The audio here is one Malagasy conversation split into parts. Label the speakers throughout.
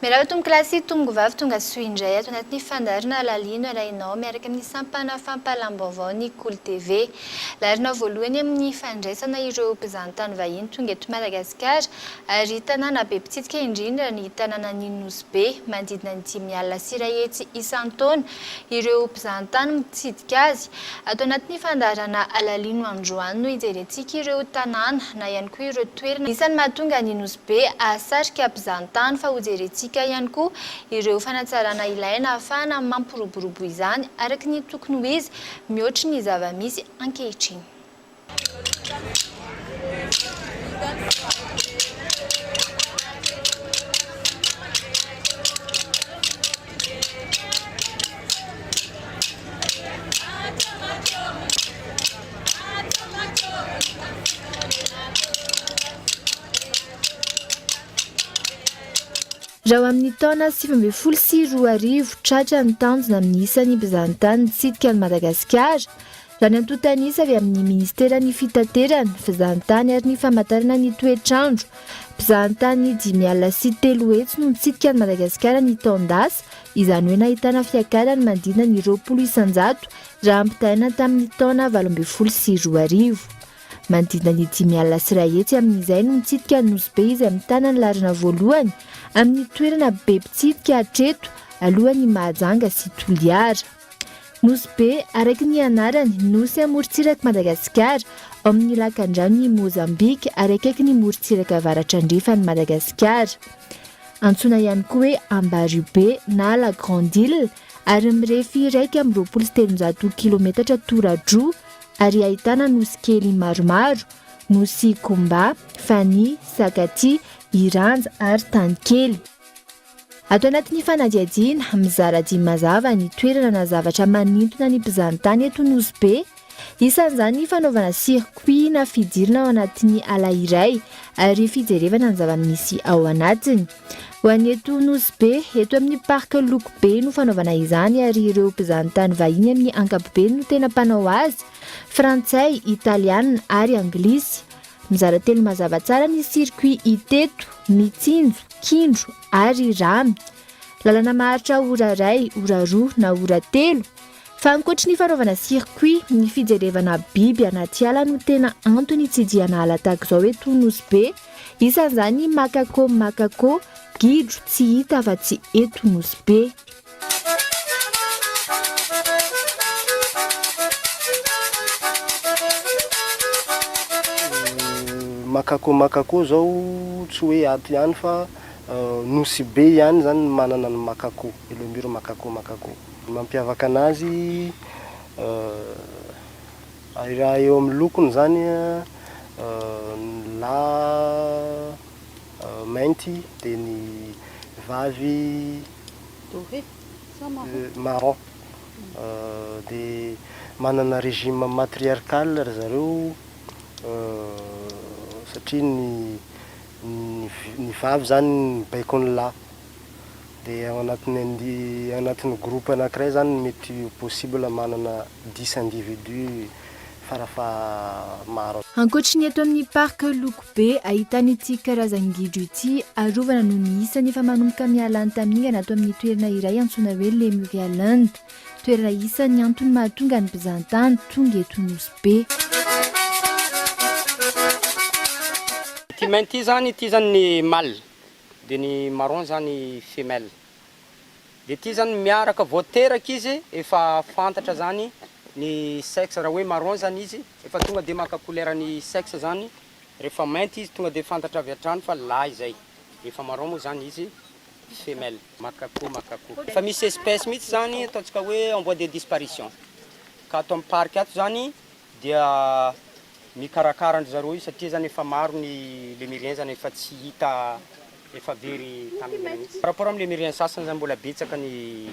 Speaker 1: Miarahaba tompokolahy sy tompokovavy tonga soa indray ato anatin'ny fandaharana Lalino arahinao miaraka amin'ny sampana fampahalam-baovao ny Kolo TV. Laharana voalohany amin'ny fandraisana ireo mpizahantany vahiny tonga eto Madagasikara ary tanàna be mpitsidika indrindra ny tanànan'i Nosy Be, manodidina ny 150 isan-taona ireo mpizahantany mitsidika azy. Ato anatin'ny fandaharana Alalino androany no hijerentsika ireo tanàna na ihany koa ireo toerana isan'ny mahatonga an'i Nosy Be hahasarika mpizahantany fa hojerentsika ihany koa ireo fanatsarana ilaina ahafahana mampiroborobo izany araka ny tokony ho izy mihoatry ny zava-misy ankehitriny.
Speaker 2: Raha ho amin'ny taona 2019, tratra ny tanjona amin'ny isan'ny mpizahantany nitsidika an'i Madagasikara, Raha ny antontan'isa avy amin'ny Ministeran'ny Fitaterana, Fizahantany ary ny Famantarana ny Toetr'andro, mpizahantany 305 no nitsidika an'i Madagasikara ny taon-dasa, izany hoe nahitana fiakarany manodidina ny 20% raha ampitahaina tamin'ny taona 2018. Manodidina ny 105 amin'izay no nitsidika an'i Nosy Be izay mitana ny laharana voalohany amin'ny toerana be mpitsidika hatreto alohan'i Mahajanga sy Toliara. Nosy Be, araka ny anarany, nosy amorontsirak'i Madagasikara, ao amin'ny lakandranon'i Mozambika ary akaikin'ny morontsiraka avaratra-andrefan'i Madagasikara. Antsoina ihany koa hoe Ambariobe na La Grande Île ary mirefy 321 kilometatra tora-droa ary ahitana nosy kely maromaro, Nosy Komba, Fania, Sakatia, Iranja ary Tanikely. Ato anatin'ny fanadihadiana, mizara dimy mazava ny toerana na zavatra manintona ny mpizahantany eto Nosy Be. Isan'izany ny fanaovana circuit na fidirana ao anatin'ny ala iray ary fijerevana ny zava-misy ao anatiny. Ho an'ny eto Nosy Be, eto amin'ny Parc Loko Be no fanaovana izany ary ireo mpizahantany vahiny amin'ny ankapobeny no tena mpanao azy, frantsay, italiana ary anglisy. Mizara telo mazava tsara ny circuit hita eto, mitsinjo, kindro ary ramy. Lalana maharitra ora iray, ora roa na ora telo. Fa ankoatry ny fanaovana circuit, ny fijerevana biby anaty ala no tena antony hitsidihana ala tahaka izao eto Nosy Be. Isan'izany Makako Makako, gidro tsy hita afa-tsy eto Nosy Be.
Speaker 3: Makako Makako zao tsy hoe ato ihany fa Nosy Be ihany zany no manana ny Makako, Elomiro Makako Makako. Ny mampiavaka anazy raha eo amin'ny lokony zany ny lahy mainty dia ny vavy
Speaker 4: Doré sa marron?
Speaker 3: Marron. Dia manana régime matriarcal ry zareo satria ny ny vavy zany mibaiko ny lahy. Dia ao anatin'ny andi- ao anatin'ny groupe anankiray zany mety ho possible manana dix individus farafaha maro.
Speaker 2: Ankoatry ny eto amin'ny Parc Loko Be, ahitana ity karazan-gidro ity, arovana noho ny isany efa manomboka mihalany tamingana ato amin'ny toerana iray antsoina hoe Lemuria Land. Toerana isan'ny antony mahatonga ny mpizahantany tonga eto Nosy Be.
Speaker 5: Ity mainty ity zany, ity zany ny mâle, dia ny marron zany femelle. Dia ity zany miaraka vao teraka izy efa fantatra zany ny sexe, raha hoe marron zany izy efa tonga dia maka couleur ny sexe zany, rehefa mainty izy tonga dia fantatra avy hatrany fa lahy zay, rehefa marron moa zany izy femelle. Macaco macaco. Efa misy espèce mihitsy zany ataontsika hoe en voie de disparition, ka ato amin'ny parc ato zany dia mikarakara an-dry zareo io satria zany efa maro ny lémurien zany efa tsy hita efa very tamingana mihitsy. Par rapport amin'ny lémurien sasany zany mbola betsaka ny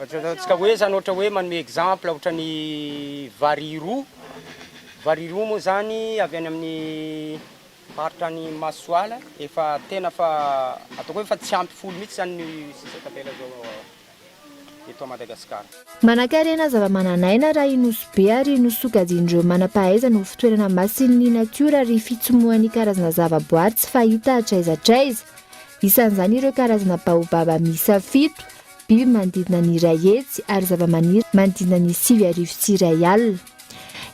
Speaker 5: ataontsika hoe zany ohatra hoe manome exemple ohatran'ny variroa, variroa moa zany avy any amin'ny faritra any Masoala efa tena fa ataoko hoe efa tsy ampy folo mihitsy zany ny sisa tavela zao. eto Madagasikara.
Speaker 2: Manankarena zava-manan'aina raha i Nosy Be ary nosokajian'ireo manam-pahaizana ho fitoerana masin'ny natiora ary fitsimohan'ny karazana zavaboary tsy fahita hatraiza hatraiza. Isan'izany ireo karazana baobaba miisa fito, biby manodidina ny 100 ary zavamaniry manodidina ny 1099.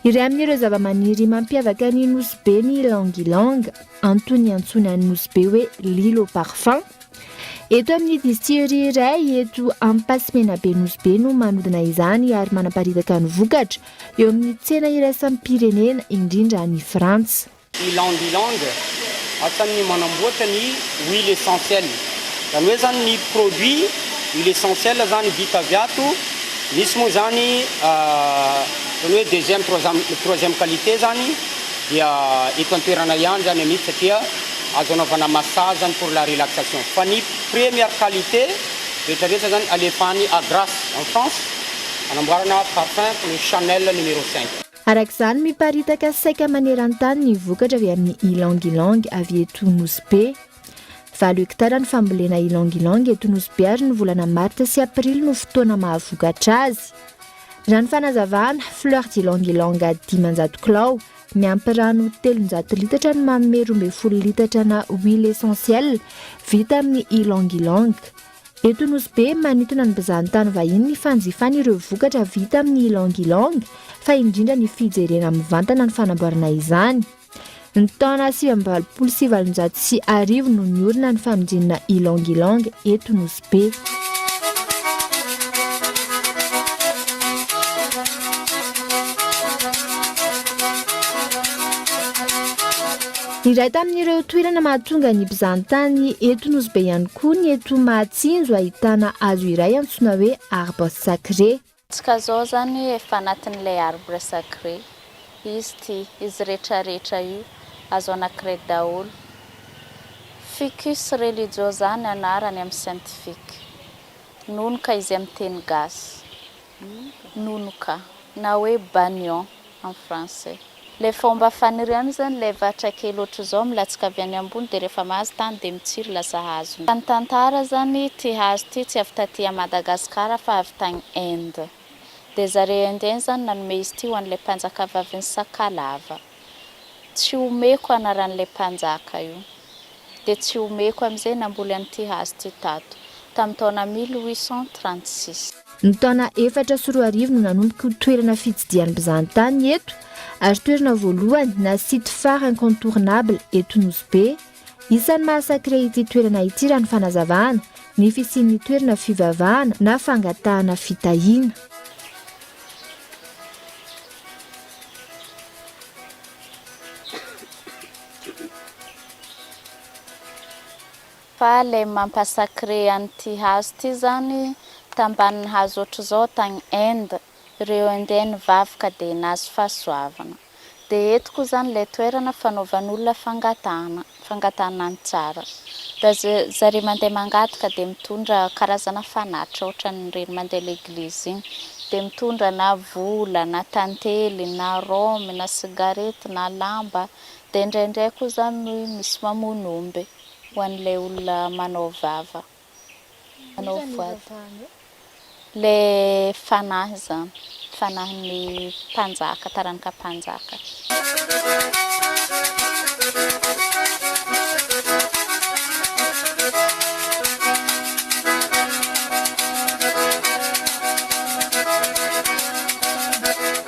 Speaker 2: Iray amin'ireo zavamaniry mampiavaka ny Nosy Be ny ylang-ylang, antony iantsoana an'i Nosy Be hoe l'île aux parfums. Eto amin'ny distillerie iray eto Ampasimenabe Nosy Be no manodina izany ary manaparitaka ny vokatra eo amin'ny tsena iraisam-pirenena, indrindra any Frantsa.
Speaker 5: Ylang ylang, asan'ny manamboatra ny huile essentielle. Zany hoe zany ny produit huile essentielle zany vita avy ato, misy moa zany zany hoe deuxième, troisième qualité zany dia eto an-toerana ihany zany amidy satria azo anaovana massage zany pour la relaxation. Fa ny première qualité rehetra rehetra zany alefa any à Grasse en France anamboarana parfum pour le Chanel numéro cinq.
Speaker 2: Araka izany, miparitaka saika maneran-tany ny vokatra avy amin'ny ylang ylang avy eto Nosy Be. Valo hektara ny fambolena ylang ylang eto Nosy Be ary ny volana martsa sy aprily no fotoana mahavokatra azy. Raha ny fanazavana, fleur d'ylang ylang 500 kilao, miampy rano 300 litatra no manome 12 litatra na huile essentielle vita amin'ny ylang ylang. Eto Nosy Be, manintona ny mpizahantany vahiny ny fanjifana ireo vokatra vita amin'ny ylang-ylang, fa indrindra ny fijerena mivantana ny fanamboarana izany. Ny taona 1889 no niorina ny fanodinana ylang-ylang eto Nosy Be. Iray tamin'ireo toerana mahatonga ny mpizahantany eto Nosy Be ihany koa ny eto Mahatsinjo ahitana hazo iray antsoina hoe arbre sacré.
Speaker 6: Tsika zao zany efa anatin'ilay arbre sacré izy ty, izy retraretra io azo anakiray daholo. Ficus religiosa ny anarany amin'ny scientifique. Nonoka izy amin'ny teny gasy. Nonoka na hoe banian en français. Ilay fomba faniriana izany ilay vatra kely ohatr'izao milatsaka avy any ambony dia rehefa mahazo tany dia mitsiry lasa hazo. Ny tantara izany ity hazo ity tsy avy taty à Madagascar fa avy tany Inde. Dia zareo Indien izany nanome izy ity ho an'ilay mpanjaka vavin'i Sakalava. Tsy omeko anaran'ilay mpanjaka io. Dia tsy omeko amin'izay namboly an'ity hazo ity tato. Tamin'ny taona 1836.
Speaker 2: Ny taona 2004 no nanomboka ho toerana fitsidihan'ny mpizahantany eto ary toerana voalohany na site phare incontournable eto Nosy Be. Isan'ny maha sacré ity toerana ity raha ny fanazavana, ny fisian'ny toerana fivavahana na fangatahana fitahiana.
Speaker 6: Fa le mampa sacré an'ity hazo ty zany tambanin'ny hazo ohatr'izao tagny Inde, ireo Indien nivavaka de nahazo fahasoavana. De eto koa zany le toerana fanaovan'olona fangatahana, fangatahana ny tsara. Da zare mandeha mangataka de mitondra karazana fanatitra ohatran'ireny mandeha l'église igny. De mitondra na vola, na tantely, na rhum, na cigarette, na lamba. Dia indraindray koa izany misy mamono omby ho an'ilay olona manao vava, manao voady. Ilay fanahy izany, fanahin'ny mpanjaka, taranaka mpanjaka.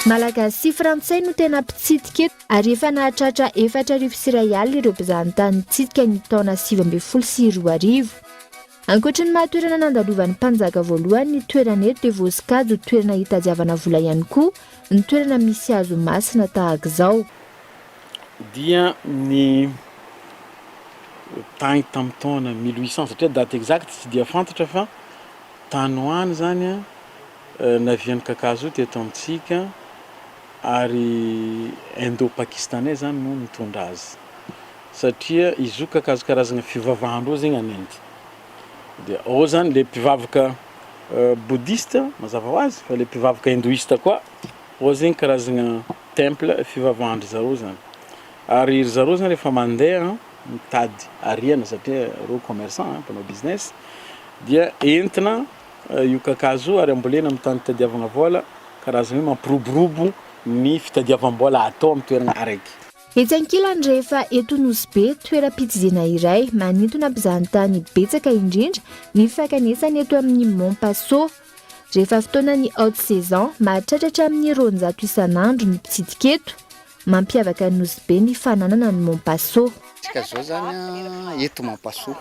Speaker 2: Malagasy sy Frantsay no tena mpitsidika eto. Ary efa nahatratra 2004 ireo mpizahantany nitsidika ny taona 2019. Ankoatry ny maha toerana nandalovan'ny mpanjaka voalohany ny toerana eto dia voasokajy ho toerana hitadiavana vola ihany koa ny toerana misy hazo masina tahaka izao.
Speaker 7: Dia ny tany tamin'ny taona mille huit cent satria date exacte tsy dia fantatra fa tany ho any zany navian'ny kakazo io teto amintsika. Ary Indo-Pakistanais zany no nitondra azy satria izy io kakazo karazagna fivavahan-dreo zegny any Inde. De ao zany le mpivavaka bouddhiste mazava ho azy fa le mpivavaka hindouiste koa ao zegny karazagna temple fivavahan-dry zareo zany. Ary ry zareo zany rehefa mandeha mitady harena satria reo commerçant mpanao business dia entina Io kakazo io ary ambolena amin'ny tany itadiavagna vôla, karazagna hoe mampiroborobo ny fitadiavam-bôla atao amin'ny toeragna araiky.
Speaker 2: Etsy ankilany, rehefa eto Nosy Be, toeram-pitsidihana iray manintona mpizahantany betsaka indrindra ny fankanesana eto amin'ny Mont Passot. Rehefa fotoanan'ny haute saison, mahatratra hatramin'ny 200 isan'andro ny mpitsidika eto. Mampiavaka an'i Nosy Be ny fananana ny Mont Passot.
Speaker 8: Tsika zao zany eto Mont Passot,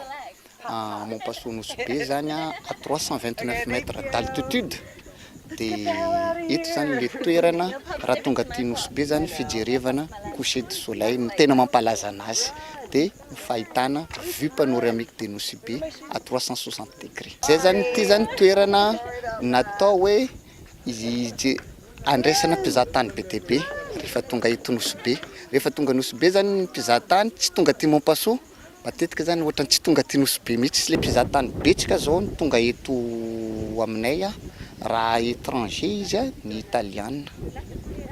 Speaker 8: Mont Passot Nosy Be zany à 329 mètres d'altitude de eto zany le toerana raha tonga aty Nosy Be zany fijerevana coucher de soleil no tena mampalaza anazy de ny fahitana vue panoramique de Nosy Be à 360 degrés. Zay zany ity zany toerana natao hoe andraisana mpizahatany be dia be rehefa tonga eto Nosy Be. Rehefa tonga Nosy Be zany ny mpizahatany tsy tonga aty Mont Passot, matetika zany ohatrany tsy tonga aty Nosy Be mihitsy le mpizahatany betsaka zao no tonga eto aminay raha étranger izy ny italiana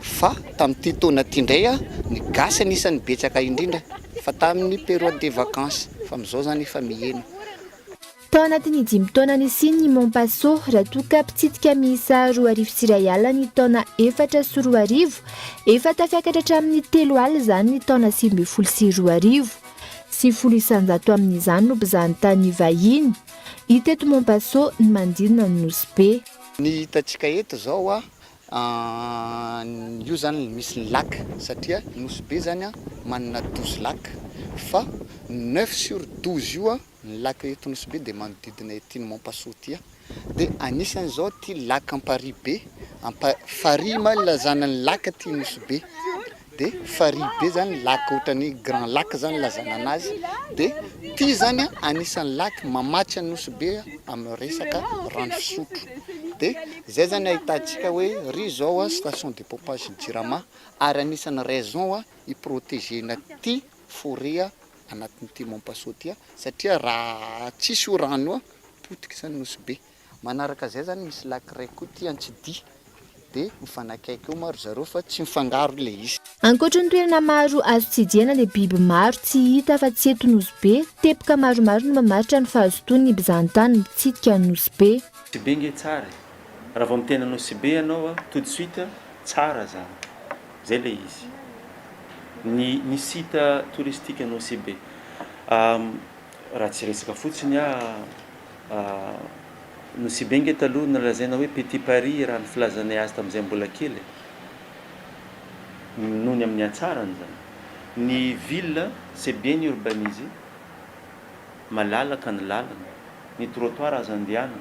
Speaker 8: fa tamin'ity taona ity indray ny gasy anisan'ny betsaka indrindra fa tamin'ny période de vacances fa amin'izao zany efa mihena.
Speaker 2: Tao anatin'ny dimy taona nisiany ny Mont Passot, raha toa ka mpitsidika miisa 2100 ny taona 2004, efa tafiakatra hatramin'ny 3000 izany ny taona 2019. 90% amin'izany no mpizahantany vahiny. Hita eto Mont Passot ny manodidina ny Nosy Be.
Speaker 8: Ny hitantsika eto izao, io zany misy ny lac satria Nosy Be zany manana 12 lacs fa 9 sur 12 io ny lac eto Nosy Be dia manodidina ety ny Mont Passot ity dia anisan'izao ity lac Amparibe, farihy ma ilazana ny lac aty Nosy Be dia farihy be zany lac ohatran'ny grand lac zany ilazana anazy dia ity zany anisan'ny lac mamatsy an'i Nosy Be amin'ny resaka rano fisotro dia izay zany ahitantsika hoe ry zao station de pompage ny Jirama ary anisan'ny raison hi-protéger-na ity forêt anatin'ity Mont Passot ity satria raha tsisy io rano io potika zany Nosy Be. Manaraka izay zany misy lac iray koa ity Antsidihy dia mifanakaiky eo moa ry zareo fa tsy mifangaro ilay izy.
Speaker 2: Ankoatry ny toerana maro azo tsidihana dia biby maro tsy hita afa tsy eto Nosy Be, teboka maromaro no mamaritra ny fahazotoan'ny mpizahantany mitsidika an'i Nosy Be.
Speaker 9: Nosy Be nge tsara e! Raha vao miteny Nosy Be ianao tout de suite tsara zany. Zay le izy. Ny ny site touristique Nosy Be. Raha tsy resaka fotsiny aho, Nosy Be nge taloha nolazaina hoe petit Paris raha ny filazanay azy tamin'izay mbola kely e. Noho ny amin'ny hatsarany zany. Ny ville c'est bien urbanisé, malalaka ny lalana, ny trottoir azo andehanana.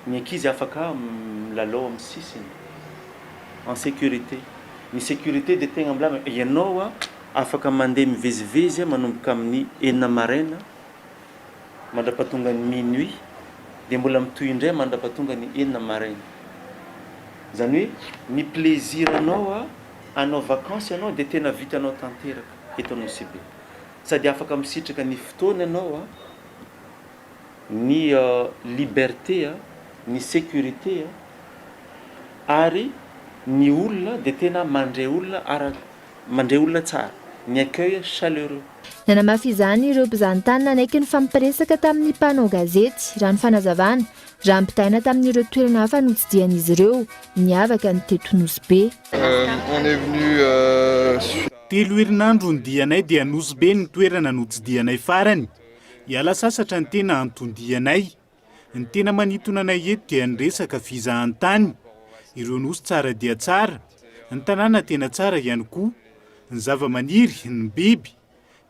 Speaker 9: Ny ankizy afaka milalao amin'ny sisiny en sécurité. Ny sécurité dia tegna milamina. Ianao afaka mandeha mivezivezy manomboka amin'ny enina maraina mandrapatonga ny minuit dia mbola mitohy indray mandrapatonga ny enina maraina. Izany hoe ny plaisir anao hanao vacances ianao dia tena vitanao tanteraka eto Anosibe. Sady afaka misitraka ny fotoana ianao. ny liberté, ny sécurité ary ny olona dia tena mandray olona ara mandray olona tsara, ny accueil chaleureux.
Speaker 2: Nanamafy izany ireo mpizahantany nanaiky nifampiresaka tamin'ny mpanao gazety, raha ny fanazavana, raha ampitahaina tamin'ireo toerana hafa notsidihan'izy ireo, niavaka ny teto Nosy Be.
Speaker 7: Telo herinandro ny dianay dia Nosy Be ny toerana notsidihanay farany. Hiala sasatra ny tena anton-dianay. Ny tena manintona anay eto dia ny resaka fizahantany. Ireo nosy tsara dia tsara, ny tanàna tena tsara ihany koa, ny zavamaniry, ny biby.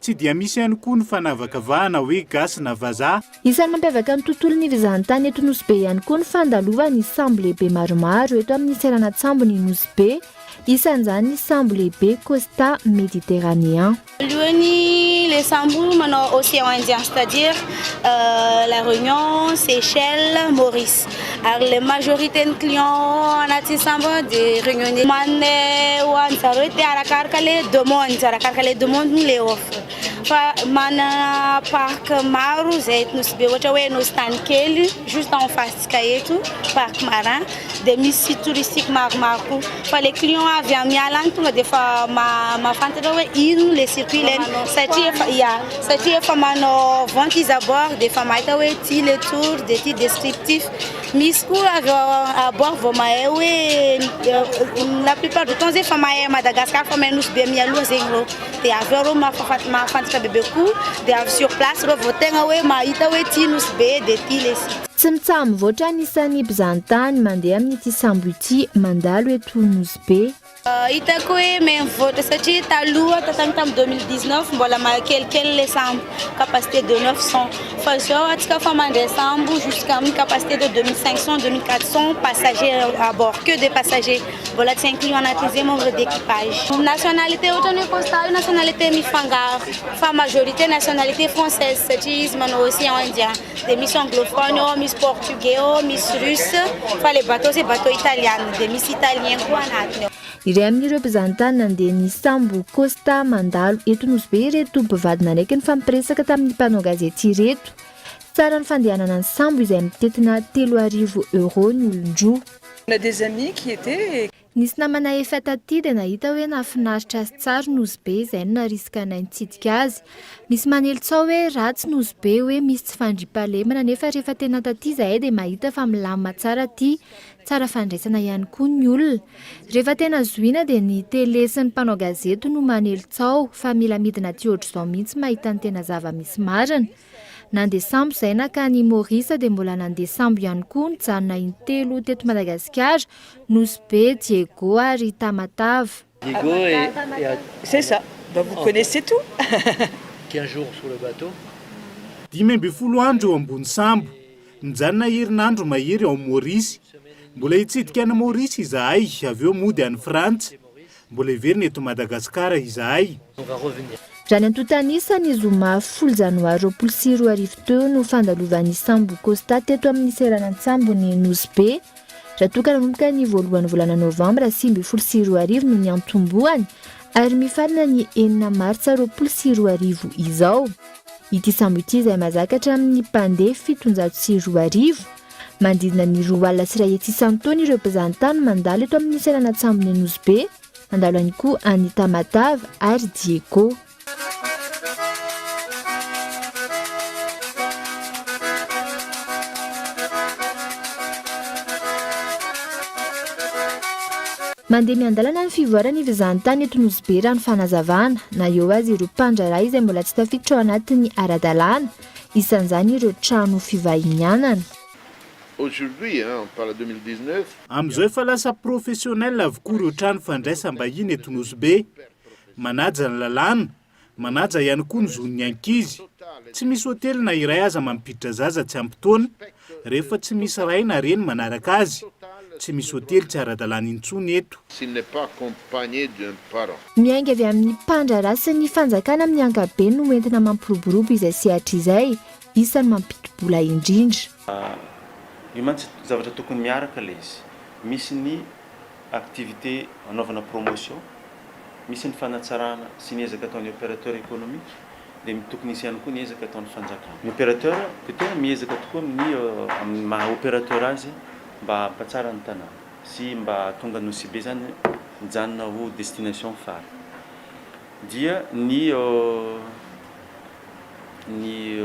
Speaker 7: Tsy dia misy ihany koa ny fanavakavahana hoe gasy na vazaha.
Speaker 2: Isan'ny mampiavaka ny tontolon'ny fizahantany eto Nosy Be ihany koa ny fandalovan'ny sambo lehibe maromaro eto amin'ny seranan-tsambon'i Nosy Be, isan'izany ny sambo lehibe Costa Méditerranéen.
Speaker 10: Voalohany le sambo manao océan indien c'est à dire la Réunion, Seychelles, Maurice ary le majorité ny client anatin'ny sambo de Réunionnais. Manome ho an'ny zareo de arakaraka le demande, arakaraka le demande le offre fa manana parc maro zay eto Nosy Be ohatra hoe Nosy Tanikely juste en face tsika eto parc marin. dia misy site touristique maromaro koa. Fa le client avy any miala any tonga dia efa mahafantatra hoe ino le circuit ilainy satria efa ya satria efa manao vente izy à bord dia efa mahita hoe ity le tour dia ity descriptif. Misy koa avy à bord vao mahay hoe la plupart du temps zay efa mahay Madagascar efa mahay Nosy Be mialoha zegny reo dia avy eo reo mahafantatra bebe kokoa dia avy sur place reo vao tegna hoe mahita hoe ity Nosy Be dia ity le site.
Speaker 2: Tsy mitsaha-mivoatra ny isan'ny mpizahantany mandeha amin'ity sambo ity mandalo eto Nosy Be.
Speaker 10: Hitako hoe miha-mivoatra satria taloha tantany tamin'ny 2019 mbola kelikely le sambo, capacité de 900, fa zao atsika efa mandray sambo jusqu'à amin'ny capacité de 2500, 2400 passagers à bord, que des passagers, mbola tsy inclus anatin'izay membre d'équipage. Nationalité ohatran'ny hoe Costa io nationalité mifangaro fa majorité nationalité française satria izy manao océan indien. Dia misy anglophone ao, misy portugais ao, misy russe, fa le bateau zay bateau italiana, dia misy italien koa anatiny ao.
Speaker 2: Iray amin'ireo mpizahantany nandeha ny sambo Costa mandalo eto Nosy Be ireto mpivady nanaiky nifampiresaka tamin'ny mpanao gazety ireto. Tsara ny fandehanana ny sambo izay mitentina 3000 euros ny olon-droa.
Speaker 11: On a des amis qui étaient.
Speaker 2: Nisy namana efa taty dia nahita hoe nahafinaritra azy tsara Nosy Be izay no narisika anay nitsidika azy. Misy manely tsao hoe ratsy Nosy Be hoe misy tsy fandriampahalemana nefa rehefa tena taty izahay dia mahita fa milamina tsara aty, tsara fandraisana ihany koa ny olona. Rehefa tena zohiana dia ny tele sy ny mpanao gazety no manely tsao fa mila midina aty ohatr'izao mihitsy mahita ny tena zava-misy marina. Nandeha sambo izay nankany Maurice dia mbola nandeha sambo ihany koa nijanona intelo teto Madagasikara, Nosy Be, Diego ary Tamatave.
Speaker 11: Diego et et à C'est ça, bah vous connaissez tout. 15 jours sur le bateau.
Speaker 7: 15 andro eo ambony sambo, nijanona herinandro mahery ao Maurice. Mbola hitsidika an'i Maurice izahay avy eo mody any Frantsa. Mbola hiverina eto Madagasikara izahay.
Speaker 11: On va revenir.
Speaker 2: Raha ny antontan'isa, ny zoma folo janoary 2020 teo no fandalovan'ny sambo Costa teto amin'ny seranan-tsambon'i Nosy Be, raha toa ka nanomboka ny voalohan'ny volana novambra 2019 no niantombohany ary mifarana ny enina martsa 2020 izao. Ity sambo ity izay mahazaka hatramin'ny mpandeha 2700. Manodidina ny 120 isan-taona ireo mpizahantany mandalo eto amin'ny seranan-tsambon'i Nosy Be. Nandalo ihany koa any Tamatave ary Diego. Mandeha miandalana ny fivoaran'ny fizahantany eto Nosy Be raha ny fanazavana, na eo aza ireo mpandraharaha izay mbola tsy tafiditra ao anatin'ny ara-dalàna, isan'izany ireo trano fivahinianana.
Speaker 12: Aujourd'hui hein, on parle 2019.
Speaker 7: Amin'izao efa lasa professionnel avokoa ireo trano fandraisam-bahiny eto Nosy Be. Manaja ny lalàna, manaja ihany koa ny zon'ny ankizy. Tsy misy hotely na iray aza mampiditra zaza tsy ampy taona rehefa tsy misy ray na reny manaraka azy. Tsy misy hotely tsy ara-dalàna intsony eto.
Speaker 12: S'il n'est pas accompagné d'un parent.
Speaker 2: Miainga avy amin'ny mpandraharaha sy ny fanjakana amin'ny ankapobeny no entina mampiroborobo izay sehatra izay. Isan'ny mampidi-bola indrindra.
Speaker 9: Io mantsy zavatra tokony miaraka ilay izy. Misy ny activité anaovana promotion, misy ny fanatsarana sy ny ezaka ataon'ny opérateur économique, dia tokony hisy ihany koa ny ezaka ataon'ny fanjakana. Ny opérateur dia tena miezaka tokoa amin'ny amin'ny maha opérateur azy mba hampatsara ny tanàna sy mba hahatonga Nosy Be zany mijanona ho destination phare. Dia ny Ny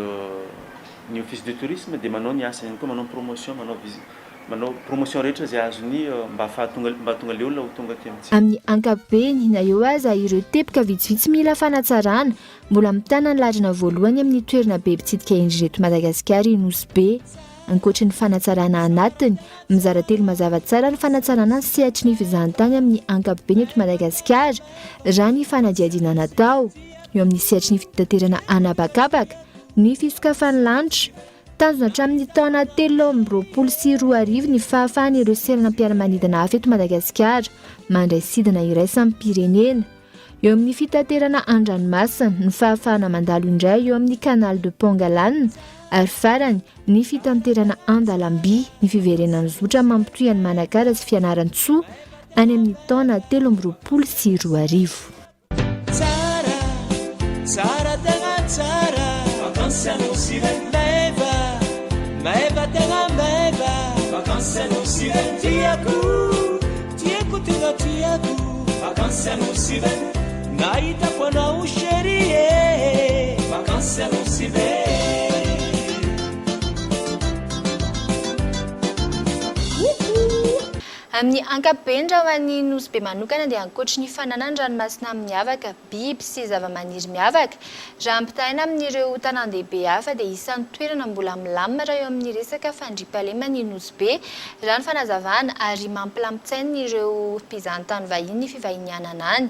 Speaker 9: ny office de tourisme dia manao ny asany ihany koa, manao promotion, manao visi- manao promotion rehetra izay azony mba ahafahatonga mba hahatonga ilay olona ho tonga aty amintsika.
Speaker 2: Amin'ny ankapobeny, na eo aza ireo teboka vitsivitsy mila fanatsarana, mbola mitana ny laharana voalohany amin'ny toerana be mpitsidika indrindra eto Madagasikara i Nosy Be. Ankoatry ny fanatsarana anatiny, mizara telo mazava tsara ny fanatsarana ny sehatry ny fizahantany amin'ny ankapobeny eto Madagasikara, raha ny fanadihadiana natao. Eo amin'ny sehatry ny fitaterana an'habakabaka, ny fisokafan'ny lanitra. Tanjona hatramin'ny taona 2023 ny fahafahan'ireo seranam-piaramanidina hafa eto Madagasikara mandray sidina iraisam-pirenena. Eo amin'ny fitaterana an-dranomasina, ny fahafahana mandalo indray eo amin'ny Canal de Pangalane ary farany, ny fitanterana an-dalamby, ny fiverenan'ny zotra mampitohy an'i Manakara sy Fianarantsoa any amin'ny taona 2023.
Speaker 13: Tsara, tsara tegna tsara Vakansy Anosy Meva, meva tegna meva Vakansy. Vacances à Nosy Be tiako, tiako tena tiako. Vacances à Nosy Be nahitako anao chérie e. Vacances à Nosy Be.
Speaker 1: Amin'ny ankapobeny raha ho an'ny Nosy Be manokana dia ankoatry ny fananany ranomasina miavaka, biby sy zavamaniry miavaka, raha ampitahaina amin'ireo tanàn-dehibe hafa dia isan'ny toerana mbola milamina raha eo amin'ny resaka fandriampahalemana i Nosy Be, raha ny fanazavana, ary mampilamin-tsaina ireo mpizahantany vahiny ny fivahinianana any.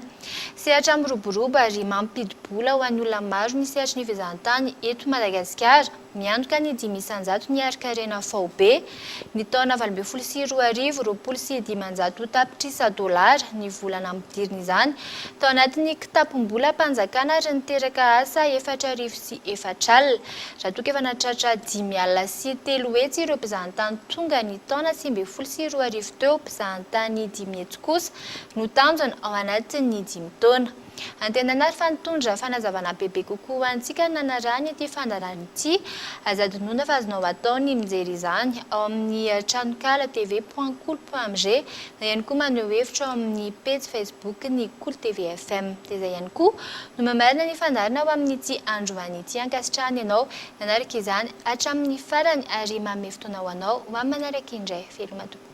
Speaker 1: Sehatra miroborobo ary mampidi-bola ho an'ny olona maro ny sehatry ny fizahantany eto Madagasikara. Miantoka ny 5% ny harin-karena faobe. Ny taona 2018, 520 tapitrisa dolara ny vola nampidirina izany tao anatin'ny kitapom-bolam-panjakana ary niteraka asa 440. Raha toa ka efa nahatratra 350 ireo mpizahantany tonga ny taona 2019 teo, mpizahantany 500 kosa no tanjona ao anatin'ny dimy taona. Antenaina ary fa nitondra fanazavana bebe kokoa ho antsika ny nanarahana ity fandaharana ity. Aza adinoina fa azonao atao ny mijery izany ao amin'ny tranonkala tv point kolo point mg na ihany koa maneho hevitra ao amin'ny pejy Facebook ny Kolo TV FM. Dia izay ihany koa no mamarana ny fandaharana ho amin'ity androany ity. Ankasitrahana ianao nanaraka izany hatramin'ny farany ary manome fotoana ho anao ho amin'ny manaraka indray. Veloma tompoko.